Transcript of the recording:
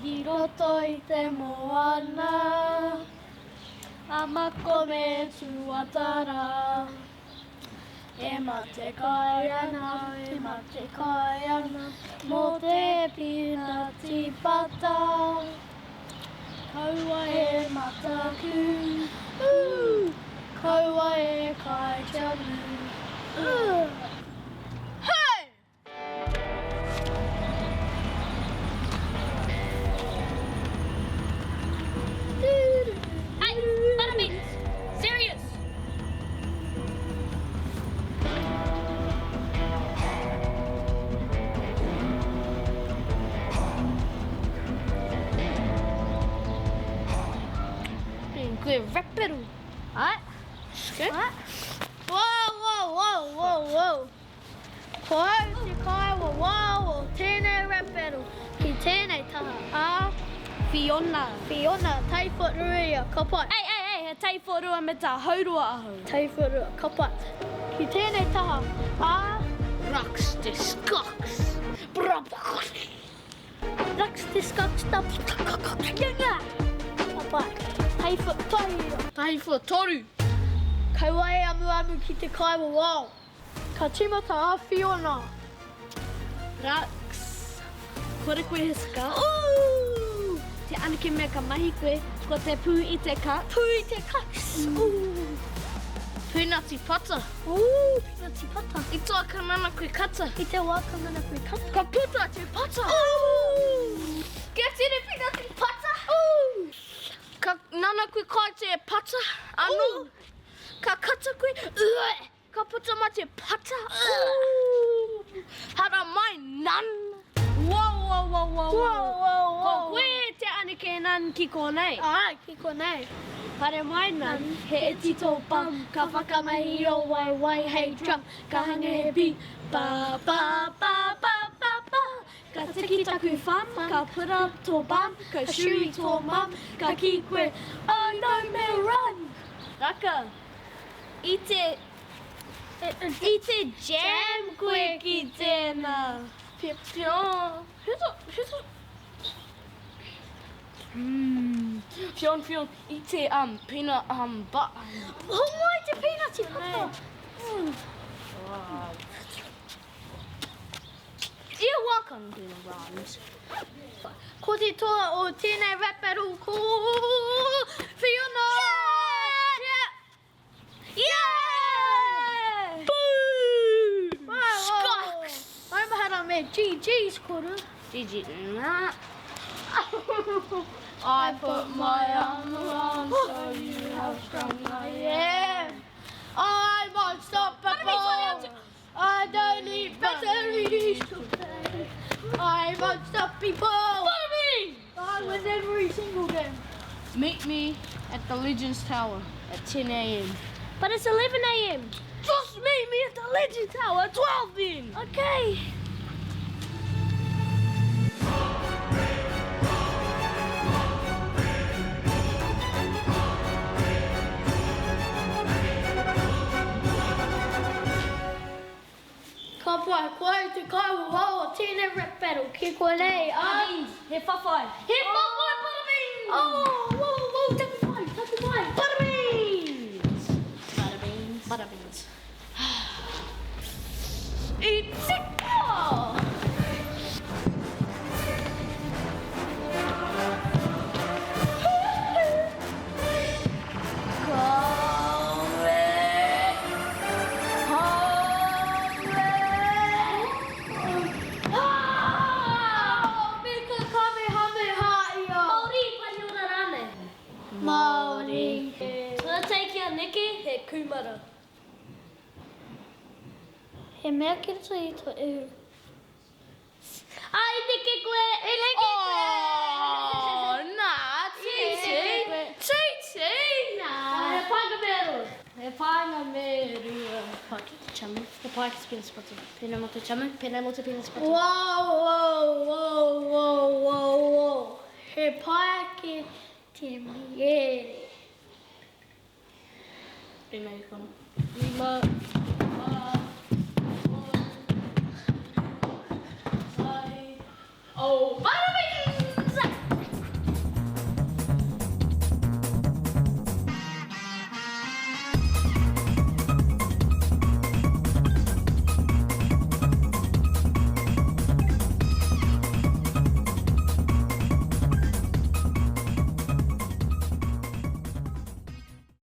I roto i te moana, a Mako me Tuatara. E mate kai ana, e mate kai ana, mō te pīnati pata. Kaua e mataku, ooh, kaua e kai tiamu, ooh. Hey! Hey, Butterbeans! Serious! Koe raperu. Ai. Okay. Whoa, whoa, whoa, whoa, whoa. Ko au te kaiwawao o tēnei rap battle ki tēnei taha, a Fiona. Fiona Taiwhirua, ka pai. Ei, ei, ei, he taiwhirua me tā haurua ahau. Taiwhirua, ka pai. Ki tēnei taha, a Rux te Scox. Rux te Scox ta Ka pai. Taiwhirua. Taiwhirua. Kaua e amuamu ki te kaiwawao. Ka tīmata a Fiona. Rux, kore koe he scar. Ooh! Te anake mea ka mahi koe, ko te pū i te cup. Pū i te cups. Ooh! Pūnati pata. Ooh, pīnati pata. I te wā ka nana koe kata. I te wā ka nana koe kata. Ka puta te pata. Ooh! Kia tini pīnati pata. Ooh! Ka nana koe kai te pata anō. Ka kata koe. Ugh! Ka puta ma te pata. Ooh. Hara mai nan. Whoa, whoa, whoa, whoa, whoa. Whoa, whoa, Ko koe te anake nan ki konei. Ai, ki konei. Haere mai nan, he iti tō bum, ka whakamahi ō waewae hei drum, ka hanga he beat, ba, ba, ba, ba, ba, ba. Ka tiki taku thumb, ka put up tō bum, ka shoo tō mum, ka kī koe, oh no me run! Raka, I te, i te jam koe ki tēnā. Pion, pion, pion, i te um, peanut um, but. Homai te peanut i pata. You're welcome, Peanut Rhymes. Ko te toa o tēnei rap battle ko Fiona! Yeah! Yeah! Boom! Scox! Maumahara me GG's koru. GG, nah. I put my arm around so you how strong I am. I'm unstoppable. I don't need batteries to play. I'm unstoppable. Follow me! I win every single game. Meet me at the Legends Tower at 10 a.m. But it's 11 a.m. Just meet me at the Legends Tower at 12 then. Okay. Ka pai, ko au te kaiwawao o tēnei rap battle ki konei, a. Butterbeans, he whawhai. He whawhai, Butterbeans! Oh, whoa, whoa, taku pai, taku pai. Butterbeans! Butterbeans. Butterbeans. I tika! Māori, Paniora rānei? Māori. Tuatahi kia neke, he kūmara. He mea ki roto i to ihu. Ah, i neke koe! I neke koe! Oh, nā, tītī! Tītī! Nā. He painga me rua. He painga me rua. Pai ki te chamu. He pai ki te penis butter. Pēnā mō te chamu, pēnā mō te penis butter. Whoa, whoa, whoa, whoa, whoa, whoa. He pai ki te miere. Rima i kona. Rima.